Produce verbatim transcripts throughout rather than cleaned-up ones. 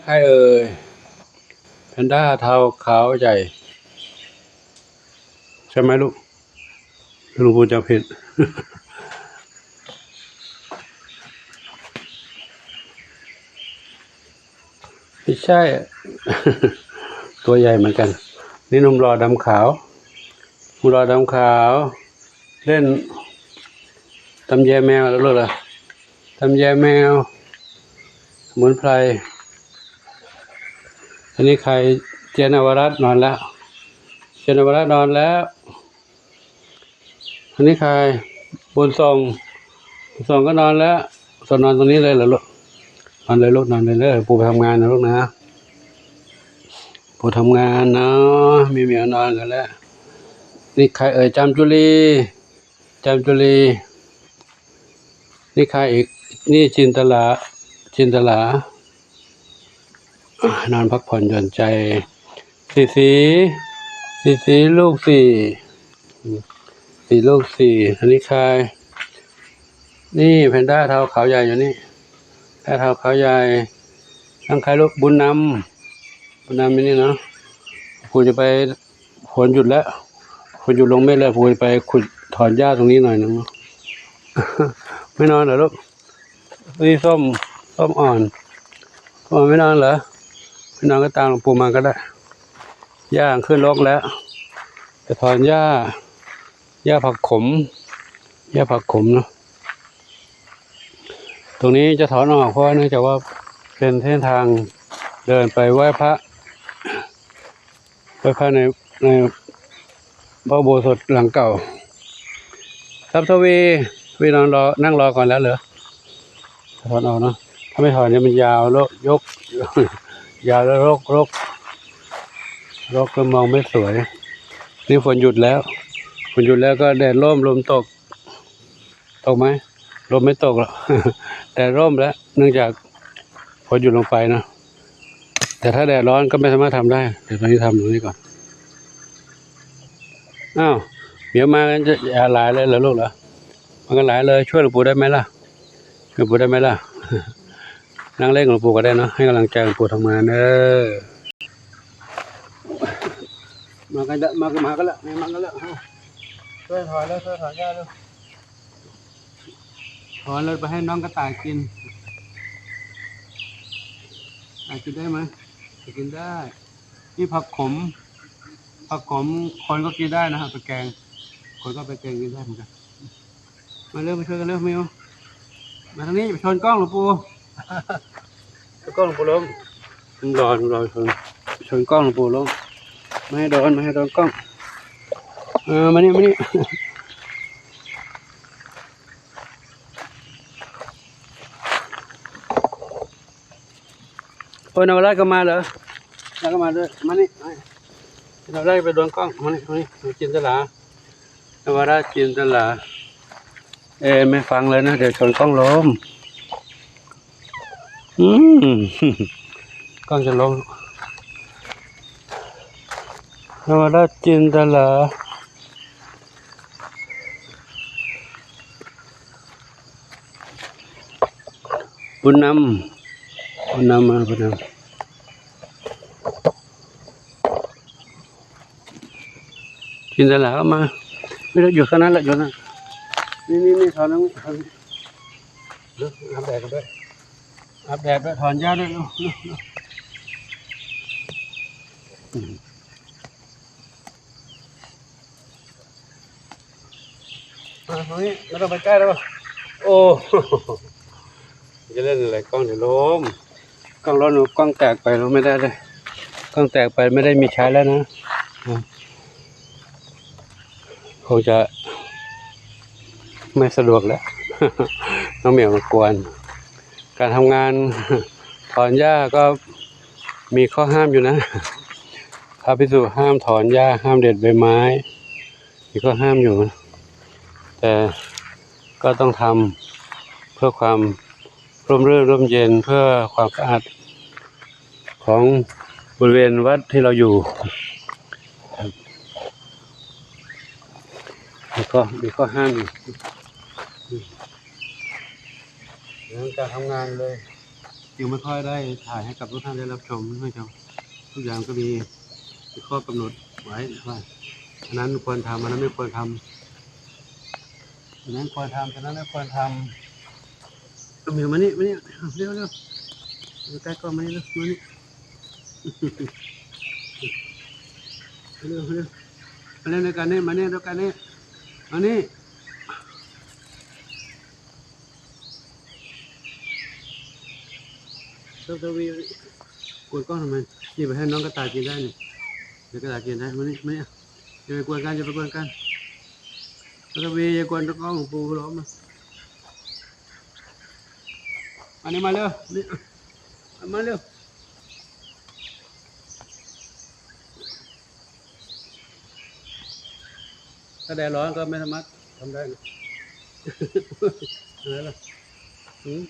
ใครเอ่ย แพนด้าเทาขาวใหญ่ ใช่ไหมลูก หรือลุงพูดจำผิด ไม่ใช่ ตัวใหญ่เหมือนกัน นี่หนุ่มหล่อดำขาว หนุ่มหล่อดำขาว เล่นตำแยแมวแล้วลูกเหรอ ตำแยแมว สมุนไพร อันนี้ใคร เจนนวรัตน์นอนแล้ว เจนนวรัตน์นอนแล้ว อันนี้ใคร บุญส่ง บุญส่งก็นอนแล้ว ส่งนอนตรงนี้เลยเหรอลูก นอนเลยลูก นอนเลยเลย ปู่ไปทำงานนะลูกนะ ปู่ทำงานเนาะ มีเหมียวนอนกันแล้ว นี่ใครเอ่ย จามจุลี จามจุลี นี่ใครอีก นี่จินตลา จินตลา อ่ะ นอนพักผ่อนหย่อนใจ สีสี สีสีลูกสี่ สี่ลูกสี่ อันนี้ใคร นี่แพนด้าเทาขาวใหญ่อยู่นี่ แพนด้าเทาขาวใหญ่ นั่งใครลูก บุญนำ บุญนำอยู่นี่เนาะ ปู่จะไป ฝนหยุดแล้ว ฝนหยุดลงเม็ดแล้ว ปู่จะไปขุดถอนหญ้าตรงนี้หน่อยนึง ไม่นอนเหรอลูก นี่ส้ม ส้มอ่อน ส้มอ่อนไม่นอนเหรอ ไม่นอนก็ตามหลวงปู่มาก็ได้ หญ้าขึ้นรกแล้ว จะถอนหญ้า หญ้าผักขม หญ้าผักขมเนาะ ตรงนี้จะถอนออก เพราะว่าเนื่องจากว่าเป็นเส้นทางเดินไปไหว้พระ ไหว้พระใน ในพระอุโบสถหลังเก่า ครับ ทวี ทวีนอนรอ นั่งรอก่อนแล้วเหรอ ถอนออกเนาะ ถ้าไม่ถอนเนี่ยมันยาวแล้วยก ยาวแล้วรก รก รกแล้วมองไม่สวย นี่ฝนหยุดแล้ว ฝนหยุดแล้วก็แดดร่ม ลมตก ตกไหม ลมไม่ตกหรอก แดดร่มแล้ว เนื่องจากฝนหยุดลงไปเนาะ แต่ถ้าแดดร้อนก็ไม่สามารถทำได้ เดี๋ยวตอนนี้ทำตรงนี้ก่อน อ้าว เดี๋ยวมากันจะอย่าหลายเลยเหรอลูกเหรอ มากันหลายเลย ช่วยหลวงปู่ได้ไหมล่ะ ช่วยหลวงปู่ได้ไหมล่ะ นั่งเล่นกับหลวงปู่ก็ได้เนาะ ให้กำลังใจหลวงปู่ทำงานเด้อ มากันละ มากัน มากันละ มากันละ เอา ช่วยถอนแล้ว ช่วยถอนหญ้าแล้ว ถอนเลยไปให้น้องกระต่ายกิน กระต่ายกินได้ไหม กินได้ นี่ผักขม ผักขม คนก็กินได้นะ เอาไปแกง คนก็ไปแกงกินได้เหมือนกัน มาเร็ว มาช่วยกันเร็ว มิว มาทางนี้ อย่าไปชนกล้องหลวงปู่ ชนกล้องหลวงปู่ล้ม มันร้อน มันร้อน ชน ชนกล้องหลวงปู่ล้ม ไม่ให้โดน ไม่ให้โดนกล้อง เออ มานี่ มานี่ โอ้ย นวราชก็มาเหรอ แล้วก็มาด้วย มานี่ มานี่ นวราชไปโดนกล้อง มานี่ มานี่ มาจินตลา นวราชจินตลา เออ ไม่ฟังเลยนะ เดี๋ยวชนกล้องล้ม อืม กล้องจะล้ม นวราชจินตลา บุญนำ บุญนำมา บุญนำ จินตลาก็มา ไม่รู้ อยู่ข้างนั้นแหละ อยู่นั่น นี่ นี่ นี่ ถอนตรงนี้ ถอน เร็ว อาบแดดกันด้วย อาบแดดด้วย ถอนหญ้าด้วย เร็ว เร็ว เร็ว อืม มาตรงนี้ ไม่ต้องไปใกล้แล้ว โอ้ จะเล่นอะไร กล้องเดี๋ยวล้ม กล้องล้ม กล้องแตกไป เราไม่ได้เลย กล้องแตกไป ไม่ได้มีใช้แล้วนะ อ่ะ คงจะไม่สะดวกแล้ว น้องเหมียวมากวน การทำงาน ถอนหญ้าก็มีข้อห้ามอยู่นะ พระภิกษุห้ามถอนหญ้า ห้ามเด็ดใบไม้ มีข้อห้ามอยู่ แต่ก็ต้องทำเพื่อความร่มรื่นร่มเย็น เพื่อความสะอาดของบริเวณวัดที่เราอยู่ ครับ แล้วก็มีข้อห้ามอยู่ เรื่องการทำงานเลย จึงไม่ค่อยได้ถ่ายให้กับทุกท่านได้รับชมนะครับ ทุกอย่างก็มีข้อกำหนดไว้ว่าอันนั้นควรทำ อันนั้นไม่ควรทำ อันนั้นควรทำ อันนั้นไม่ควรทำ เอาหมิวมานี่ มานี่ เร็วเร็ว อยู่ใกล้กล้องมานี่เร็ว มานี่ เร็วเร็ว มาเล่นด้วยกันนี่ มานี่ด้วยกันนี่ มานี่ ต้นทวี กวนกล้องทำไม นี่ไปให้น้องกระต่ายกินได้นี่ เดี๋ยวกระต่ายกินได้ มานี่ มานี่ อย่าไปกวนกัน อย่าไปกวนกัน ต้นทวี อย่ากวนกล้องของปู่ร้องมา อันนี้มาเร็ว นี่ มาเร็ว ถ้าแดดร้อนก็ไม่สามารถทำได้นะ อะไรล่ะ อืม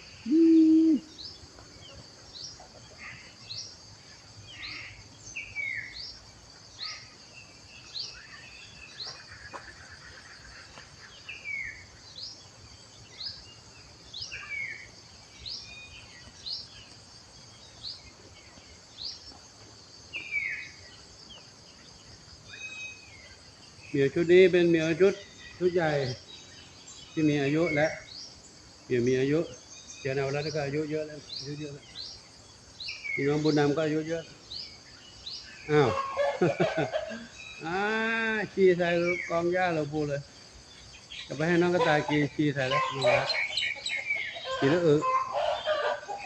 เหมียวชุดนี้เป็นเหมียวชุด ชุดใหญ่ ที่มีอายุและเหมียวมีอายุ เจียนเอาแล้วก็อายุเยอะแล้ว อายุเยอะแล้ว พี่น้องบุญนำก็อายุเยอะ อ้าว อ่า ขี้ใส่กองหญ้าเราปูเลย จะไปให้น้องกระต่ายกินขี้ใส่แล้ว ดูแล้ว กินแล้วเออ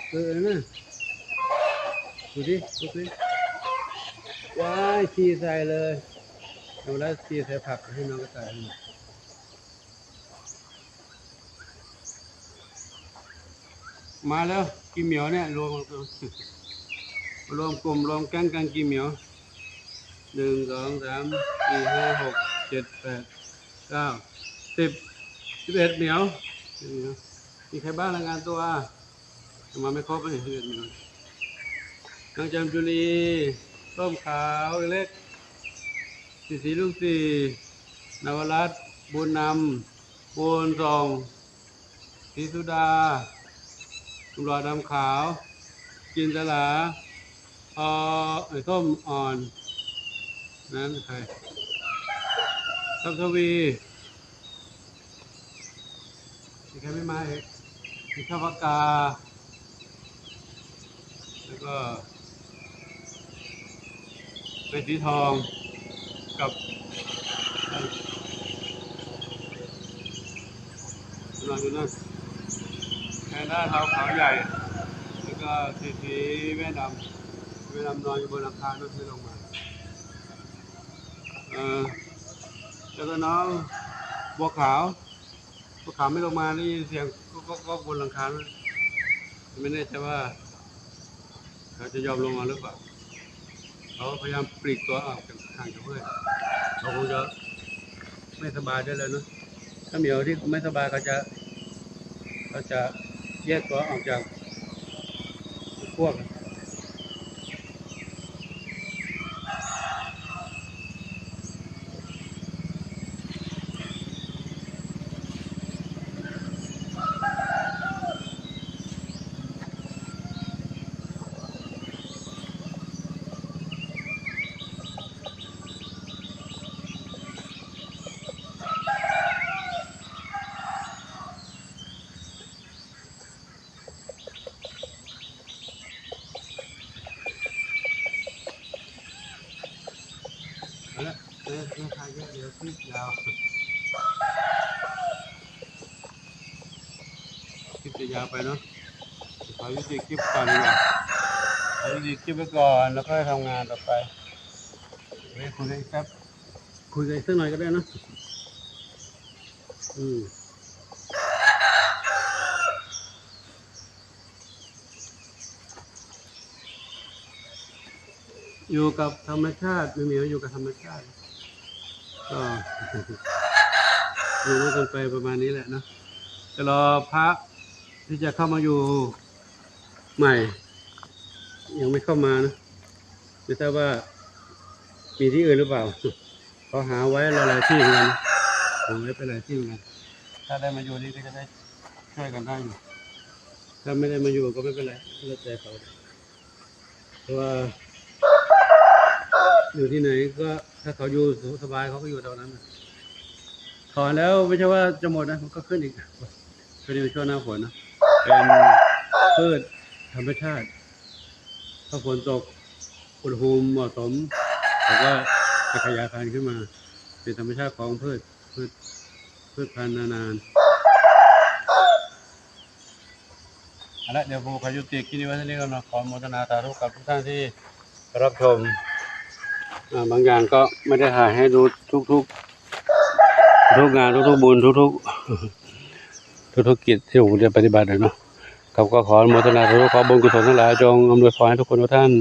เออ เออนะ ดูดิ ดูดิ ว้าย ขี้ใส่เลย ดูแล้ว ขี้ใส่ผักให้น้องกระต่าย มาแล้ว ขี้เหมียวเนี่ย รวม รวมกลุ่ม รวมแก๊งกัน ขี้เหมียว หนึ่ง สอง สาม สี่ ห้า หก เจ็ด แปด เก้า สิบ สิบเอ็ด เหมียว สิบเอ็ด เหมียว มีใครบ้าง รายงานตัว มาไม่ครบเลย สิบเอ็ด เหมียว นางจามจุลี ส้มขาวเล็ก สีสีลูกสี่ นวรัตน์ บุญนำ บุญส่ง ศรีสุดา หลอดดำขาว จินตลา อ ไอ้ส้มอ่อน นั้นใคร ทัพทวี มีใครไม่มาอีก มีข้าวปากกา แล้วก็ เป็นสีทองกับ นอนอยู่นั่น แพนด้าเทาขาวใหญ่ แล้วก็สีสีแม่ดำ แม่ดำนอนอยู่บนหลังคานั่นไม่ลงมา เออ แล้วก็น้องบัวขาว บัวขาวไม่ลงมา ได้ยินเสียงก๊อกก๊อกก๊อกบนหลังคานั่น ไม่แน่ใจว่า เขาจะยอมลงมาหรือเปล่า เขาพยายามปลีกตัวออกจากห่างจากเพื่อน เขาคงจะไม่สบายด้วยเลยเนอะ ถ้าเหมียวที่ไม่สบายเขาจะ เขาจะแยกตัวออกจากพวก เอาละ เออ เออ ถ่ายเยอะ เดี๋ยวคลิปยาว คลิปจะยาวไปเนาะ ขอยุติคลิปก่อนดีกว่า ขอยุติคลิปไว้ก่อน แล้วค่อยทำงานต่อไป ไว้คุยกันอีกแป๊บ คุยกันอีกสักหน่อยก็ได้เนอะ อืม อยู่กับธรรมชาติ แม่เหมียวอยู่กับธรรมชาติ ก็ อยู่ด้วยกันไปประมาณนี้แหละเนอะ จะรอพระที่จะเข้ามาอยู่ใหม่ ยังไม่เข้ามานะ ไม่ทราบว่ามีที่อื่นหรือเปล่า เขาหาไว้หลายๆที่เหมือนกัน หาไว้ไปหลายที่เหมือนกัน ถ้าได้มาอยู่นี่ก็จะได้ช่วยกันได้อยู่ ถ้าไม่ได้มาอยู่ก็ไม่เป็นไร แล้วแต่เขา เพราะว่า อยู่ที่ไหนก็ ถ้าเขาอยู่สบายเขาก็อยู่ตรงนั้นน่ะ ถอนแล้วไม่ใช่ว่าจะหมดนะ มันก็ขึ้นอีก ช่วงนี้เป็นช่วงหน้าฝนนะ เป็นพืชธรรมชาติ ถ้าฝนตก อุณหภูมิเหมาะสม เขาก็จะขยายพันธุ์ขึ้นมา เป็นธรรมชาติของพืช พืช พืชพันธุ์นานา เอาละ เดี๋ยวผมขอยุติคลิปนี้ไว้เท่านี้ก่อนนะ ขออนุโมทนาสาธุกับทุกท่านที่รับชม อ่า บางอย่างก็ไม่ได้ถ่ายให้ดูทุกๆ ทุกงาน ทุกๆ บุญ ทุกๆ ทุกๆ กิจที่ผมได้ปฏิบัติเลยเนาะ ครับ ก็ขออนุโมทนาสาธุ ขอบุญกุศลทั้งหลายจงอำนวยพรให้ทุกคนทุกท่าน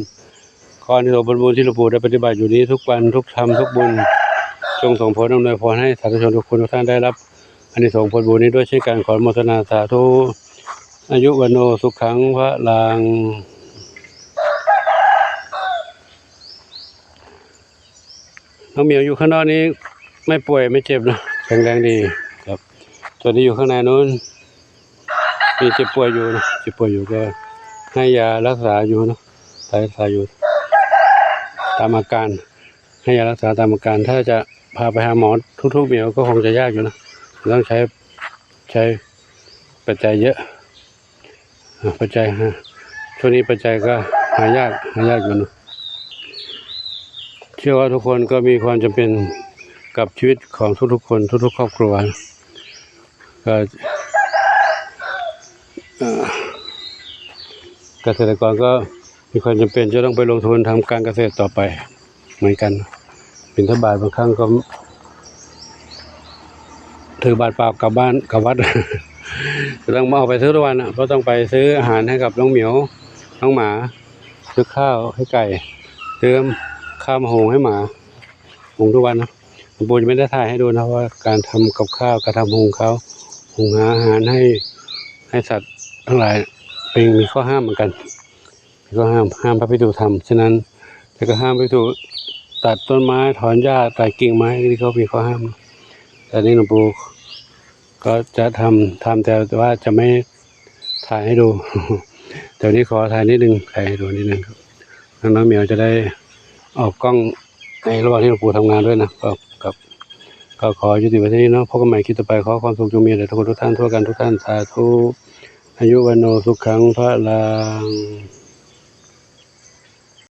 ขออานิสงส์ผลบุญที่หลวงปู่ได้ปฏิบัติอยู่นี้ทุกวัน ทุกธรรม ทุกบุญ จงส่งผลอำนวยพรให้สาธุชนทุกคนทุกท่านได้รับอานิสงส์ผลบุญนี้ด้วยเช่นกัน ขออนุโมทนาสาธุ อายุวัณโณสุขังพลัง น้องเหมียวอยู่ข้างนอกนี้ไม่ป่วยไม่เจ็บนะ แข็งแรงดีครับ ส่วนที่อยู่ข้างในนู้น มีเจ็บป่วยอยู่นะ เจ็บป่วยอยู่ก็ให้ยารักษาอยู่นะ รักษาอยู่ ตามอาการ ให้ยารักษาตามอาการ ถ้าจะพาไปหาหมอทุกๆ เหมียวก็คงจะยากอยู่นะ ต้องใช้ ใช้ปัจจัยเยอะ อ่ะ ปัจจัยฮะ ช่วงนี้ปัจจัยก็หายาก หายากอยู่นะ เชื่อว่าทุกคนก็มีความจำเป็นกับชีวิตของทุกๆ คน ทุกๆ ครอบครัว ก็ เอ่อ เกษตรกรก็มีความจำเป็นจะต้องไปลงทุนทำการเกษตรต่อไปเหมือนกัน บิณฑบาตบางครั้งก็ ถือบาตรเปล่ากลับบ้านกลับวัด ก็ต้องมาออกไปซื้อทุกวันอ่ะ เพราะต้องไปซื้ออาหารให้กับน้องเหมียว น้องหมา ซื้อข้าวให้ไก่ ซื้อข้าวมาหุงให้หมา หุงทุกวันนะ หลวงปู่จะไม่ได้ถ่ายให้ดูนะ ว่าการทำกับข้าว การทำหุงข้าว หุงหาอาหารให้ ให้สัตว์ทั้งหลาย เป็น มีข้อห้ามเหมือนกัน มีข้อห้าม ห้ามพระภิกษุทำ ฉะนั้น แล้วก็ห้ามพระภิกษุตัดต้นไม้ ถอนหญ้า ตัดกิ่งไม้ นี่ก็มีข้อห้าม แต่นี่หลวงปู่ก็จะทำ ทำแต่ว่าจะไม่ถ่ายให้ดู แต่วันนี้ขอถ่ายนิดนึง ถ่ายให้ดูนิดนึงครับ น้องๆเหมียวจะได้ออกกล้องในระหว่างที่หลวงปู่ทำงานด้วยนะ ก็ครับ ก็ขอยุติไว้เท่านี้เนาะ พบกันใหม่คลิปต่อไป ขอความสุขจงมีแด่ทุกคนทุกท่านทั่วกันทุกท่าน สาธุ อายุวัณโณสุขังพลัง